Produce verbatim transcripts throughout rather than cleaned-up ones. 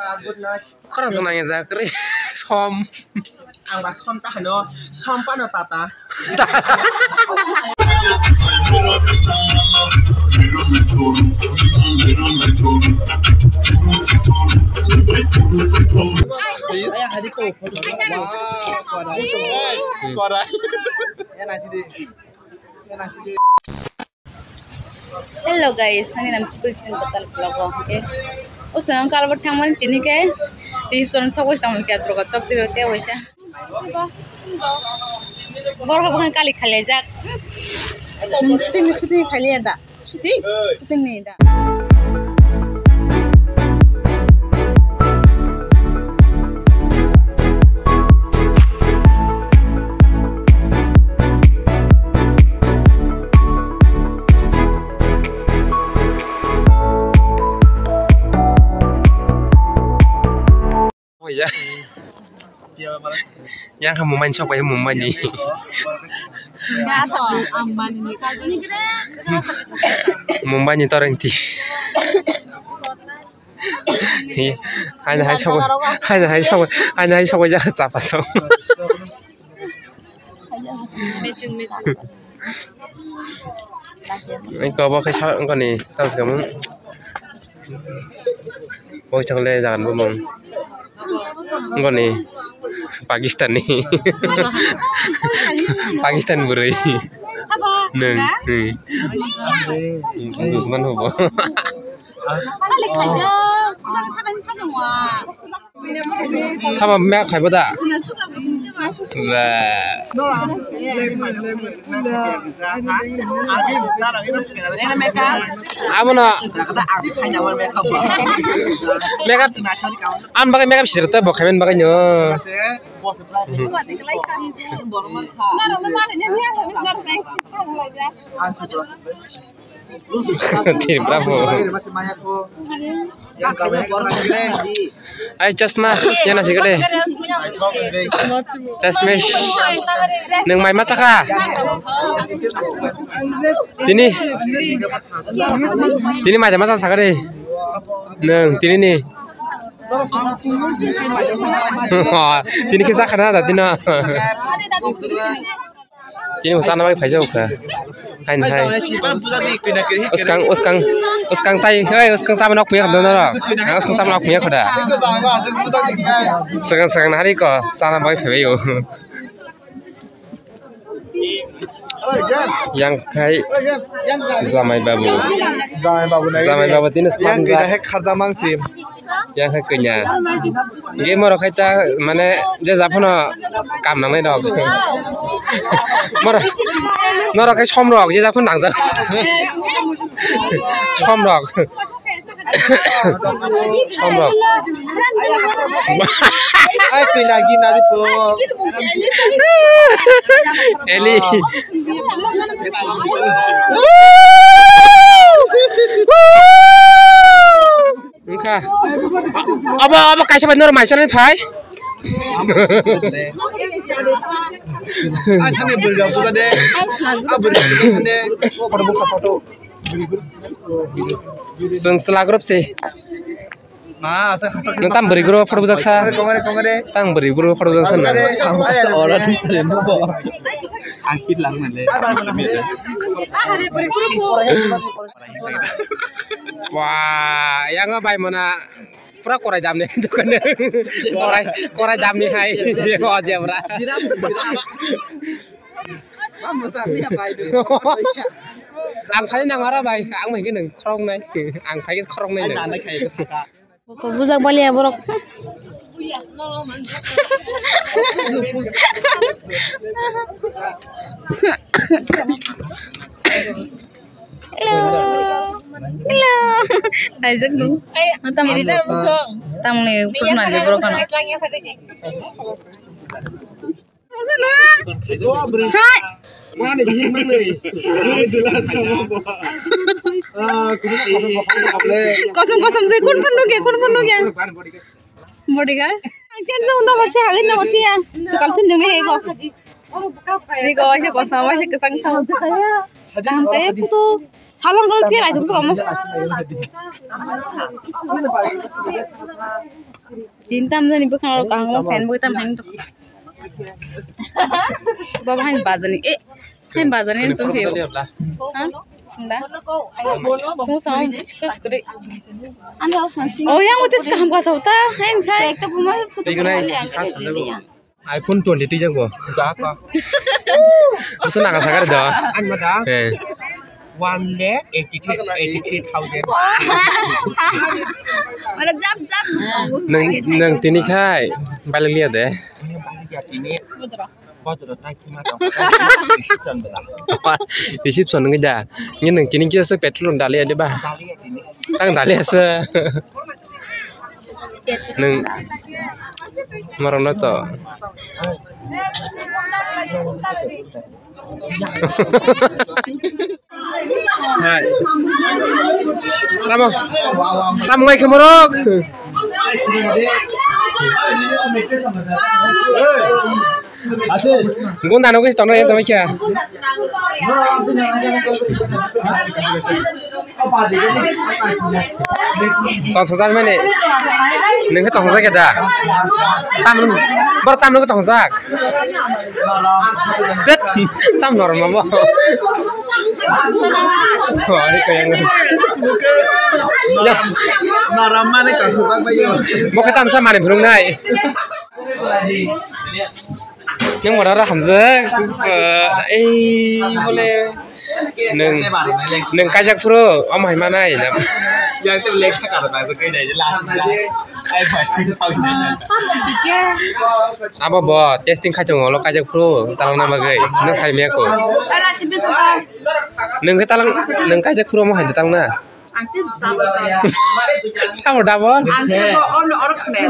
Good night. Khorang song nangya jak ri som. Ang ba som ta hano, som pano tata. Hello guys, ani nam Chikul Chikul Katal vlog o, okay. O song kalbo thangmani tini ke reception sokoi tamo ke atroka chok tiro te waisa. Borok bo kali khali jak. Shooting, shooting khali da. Shooting? Shooting ni da. Yang kha mumbai ni sok pai mumbai ni. Mumbai ni toreng ti. Haina hai sok, haina hai sok, haina hai sok jak chapa sok. Iko bo khe sa wngkha ni tamo se kamo. Bo khe le jagan bo mung. Wngkha ni Pakistan ni. Pakistan bwrwi. Nwng. Dusman hobo. Sabo mek khaibo da? Ba. Abono makeup, ang bagwi makeup sir ta bo khaiman bagwi no. Tripura bo. Ai chasma, yana sikade. Chasma. Nung mai ma chakha? Tini. Tini mai ma chakha sakade. Nung tini ni. Tini khe chakha na da tino. Tini bo chana bagwi phaijak kha. Haini hai. Uskang, uskang, uskang sai, hei, uskang sama nok puya khamda norok. Ang uskang sama nok puya khoda. Segang, segang nahari ko, chana bagwi phaibai o. Yang khai jamai babu. Jamai babu nai. Jamai babu tini yang samjak. Kharjamang sim. Yang hai kanya. Ge moro khai ta mane je japhano kam nangnai rok. Moro, moro khai som rok je japhano nangjak. Som rok. Som rok. Ai, twi nagi nadi po. Eli. Wngkha. Abo, abo kaisa bai norok mai chanai phai. Ai, thani burga puja de. Ah, burga puja de. Photo, photo. Chwng chwla group se. Ma, asa khatak. Nwng tam bwrwi group photo bujak sa. Kongre, kongre, kongre. Tam bwrwi group photo bujak sa na. Kongre, kongre. Ang kasta ora thwi sare mo. Ang kit lang male. Wah, yang bai mana? Pura korai damni dukan de. Korai, korai damni hai. Oh, jebra. Ang khai nang aro bai. Ang bai ke nang khorok nai. Ang khai khorok nai. Bujak baliya borok. Hello. Hello. Naijak nung. Tam, tam ni purna je borok kan. Hai. Kosom kosom se kun phunuk ya, kun phunuk ya. Bodyguard. Ang chen jong da borsi hagin da borsi ya. Sukal thin jong he go. Ni go waisa kosom waisa kesang thang. Dam kaya putu salong kal phi rai jong suka mo. Tin tam jani bwkhang rok kaham fan bo tam hang to. Baba hain bajani. Eh, hain bajani chum phe. Ha? Sunda. Sung sung kus kore. Oh, yang utis kaham ka sauta. Hain sai. Ekta buma photo. iPhone twenty twijak bo. Asa naga sakar do. Ani mata. Eh. One lakh eighty three, eighty three thousand. Mana jap jap. Nang nang tini khai balik liya de. Balik liya tini. Bodro tai kima to. Reception bela. Reception ngi da. Ngi nang tini kisa petrol dali ya de ba. Dali ya tini. Tang dali asa. Nung marano to. Hai. Tamo. Tamo ngai kemorok. Gunda no guys, tono ya, tamo kya? Tong sajak mani. Nung khe tong sajak da. Tam, bor tam nung khe tong sajak. Det, tam normal bo. Ari kaya nung. Norom mani tong sajak bayo. Bo khe tam sa mani phunuk nai. Nung mora ra hamjak, eh, ei bole nung, nung kaijak phuru omo hai manai na. Yang tu lekha karo na, tu kai dai last na. Ai pasti sawi na. Abo bo testing khai tongo lo kaijak phuru talangna bagwi nung sai maya ko. Nung khe talang, nung kaijak phuru omo hai talang na. Ang tei double ta. Tamo double? Ang tei bo ono oro khne.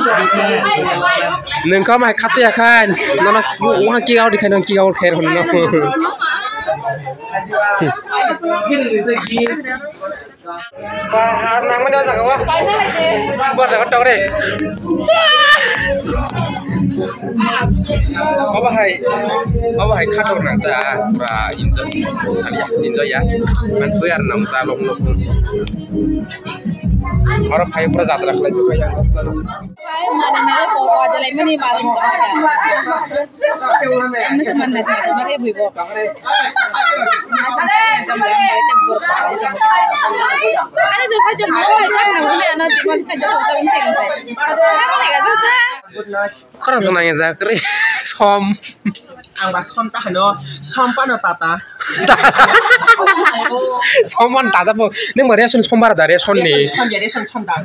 Nung kha mai khatya khan. Nono wang kick out khai nung kick out khai hono. Ba har nang mani o jaga wa. Bor jaga tong re. Obo hai, obo hai khator nang ta, pura enjoy, sariya, enjoy ya. Man pui ar nang ta lok lok. Oro phai pura jatra khlai jokya. Phai mani nai boro ajalai mani marung. Ani thumani thumani thumani bui bo. Ani do sai jong bo sai na ani do sai jong bo sai. Khorang song nang ya jak ri som. Ang ba som ta hano, som pano tata. Som pano tata bo. Nung ba ration som bara da ration ni. Ration som ya, ration som da.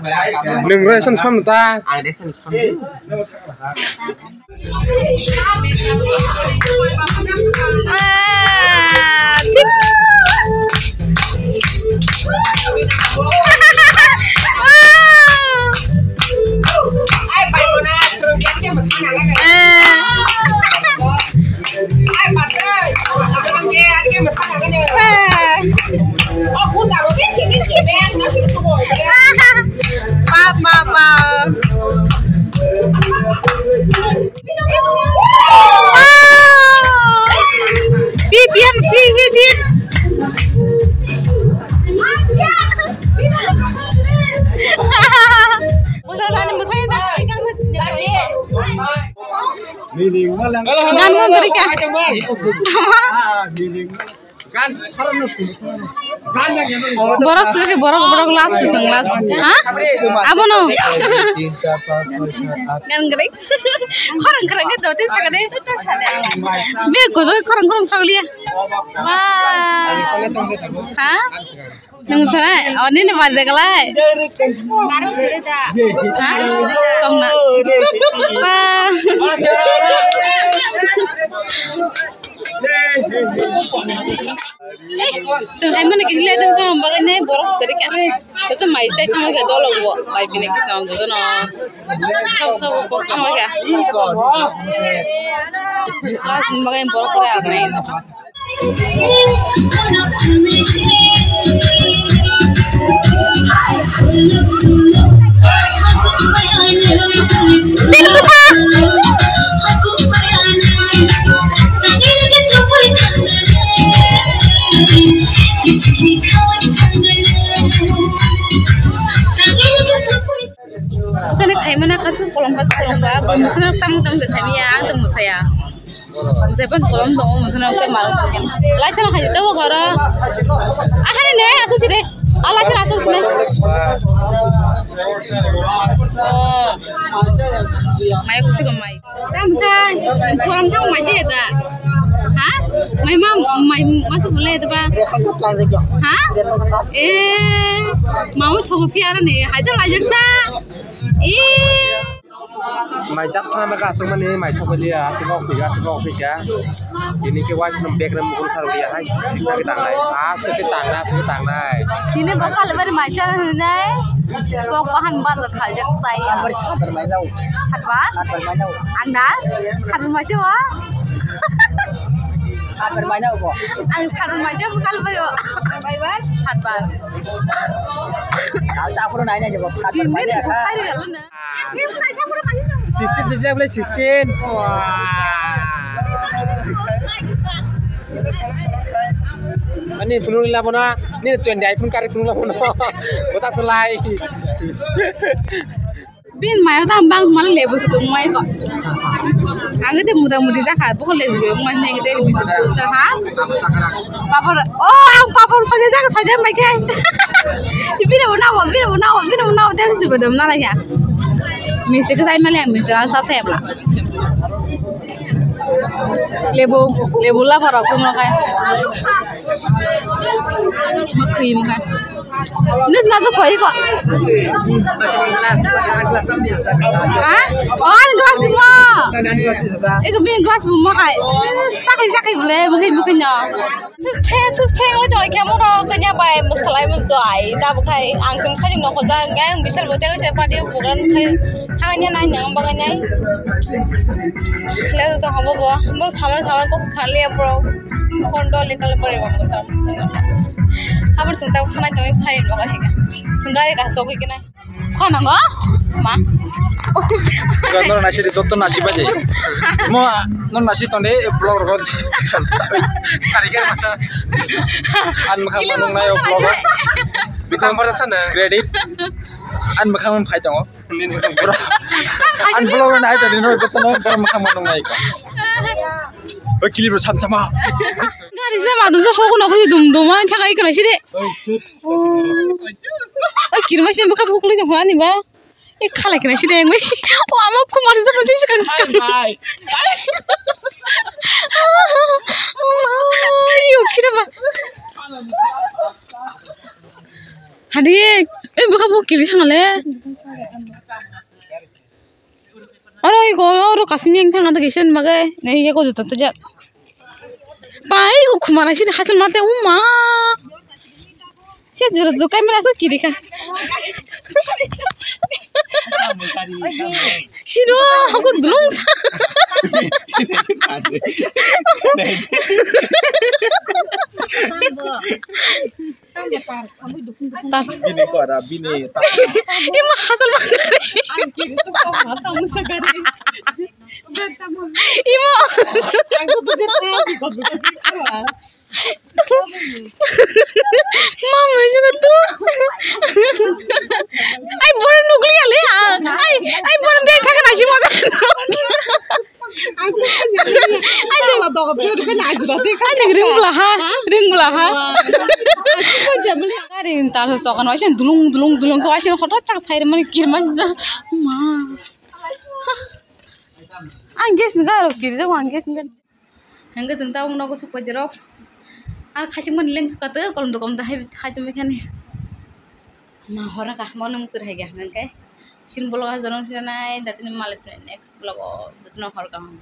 Nung ration som ta. Ang ration som. Ah, tik. Ah. Ai, pai mo na, suru kya kya mas na. Ah. Ai, pas na. Ang kya kya mas na. Ah. Oh, kun da ro bin ki bin ki bin na ki tu boy. Papa, papa. Wow! Vivian, Vivian. Gan mo gari ka? Borok suri, borok, borok last sung last. Ha? Abono. Gan gari. Khorang khorang ke dote sagade. Be kozo khorang khorang sagliya. Wah. Ha? Nung sana, oni ni bar degalai. Ha? Tong na. Wah. Sung hai mane kiri le dong tong bagai ne boros kari kya. Toto mai chai tong kya dolo bo. Mai pine kisa ang joto no. Sab sab box tong kya. Last bagai boros kari ar nai. Tani khaimana Asuk kolom, asuk kolom ba, bo musana tamo tamo ke samiya, ang tamo saya. Musai pan kolom dong, musana tamo marong tamo. Lai sana khai tamo gora. Ah, hani ne, asuk sire. Ah, lai sana asuk sine. Oh. Mai kusi ko mai. Tamo sa, kolom tamo mai sih ya ta. Ha? Mai ma, mai masuk boleh itu ba? Ha? Eh, mau thogo pi ara ne, hajar lajak sa. Eh. Mai jak thana ba asuk mani mai thok liya, asuk ok phika, asuk ok phika. Ini ke wai thana bag ram mukul sar liya hai, sik tak tangnai. Asuk ke tangna, asuk ke tangnai. Tini bokal bari mai chana hinai. Tok bahan ba khajak sai. Sabar, sabar mai nau. Sabar? Sabar mai nau. Anda? Sabar mai chwa? Sabar mai nau bo. Ang sabar mai chwa bokal bari. Sabar. Ang sa apro nai nai bo. Sabar mai nau. Sixteen to sixteen. Ani phone ni labo na, ni twenty iPhone kari phone labo na. Bota selai. Bin mayo tam bang mal lebu suku mai ko. Ang te muda mudi jakha, bukan lebu mai ne de bisu ha. Papor, oh, ang papor soja jakha, soja mai kai. Bini unawo, bini unawo, bini unawo, dia juga dam nala ya. Misti ke sai mali, misti la sa tebla. Lebu, lebu la parok tum kai. Makhi makai. Nis na tu koi ko. Ha? Oh, glass mo. Eko bini glass mo makai. Sakai, sakai bole, makhi, makhi no. Thus the, thus the, ang tong khe moro kanya bai mwsalai mo jai. Tabuk khai ang sung sajing nokho da, ang bisal bo tega se party program khai. Thangnya nai nang bagai nai. Khle to hamo bo, mo saman saman kok khale bro. Kondo lekal pore bo mo saman. Habar sung ta thanai tong khai no khai ga. Sung ga ga so gui nai. Khana go? Ma. Ga nor nasi de jotto nasi baje. Mo nor nasi tonde vlog rogo. An makha manung nai vlog. Because credit. An makha man phai tongo. Bro. An vlog nai tonde no jotto no bor makha manung nai. O kili bro sam sama. Gari se ma dum so hogo no khoi dum dum an chakai kana sire. Oi, kirma sini buka buka kulit yang ni ba? Eh, khalai kena sini yang. Oh, ama kumar se pun sih kan. Hai. Yo, kira ba? Hadi, eh, buka buka kiri sama le. Oro iko, oro kasing yang thang ada kisen magai. Nei ya ko juta tejak. Pai ko khumana sini hasil mate uma. Se juru jukai mela so kiri ka. Sino aku dulung sa. Tars. Bini ko ara, bini. Ima hasal ma. Ima. Mama juga tu. Ai, bor nukli ale. Ai, ai, bor bek thaka nasi moja. Ai, ai, ring bula ha, ring bula ha. Ring tar sokan waisa dulung, dulung, dulung ko waisa hotot chak phai mani kirma. Ma. Ang gas ni garo kiri, ang gas ni garo. Hingke chwng tabuk nogo sukpaidirok. Ar khachikmani leng sukato, kolom dokom da hai, hai tongwi khani. Ma hora kaham no mutur hai khe, hingke. Sin vlog ha jono sinai, datini malik next vlog o, datino hor kaham.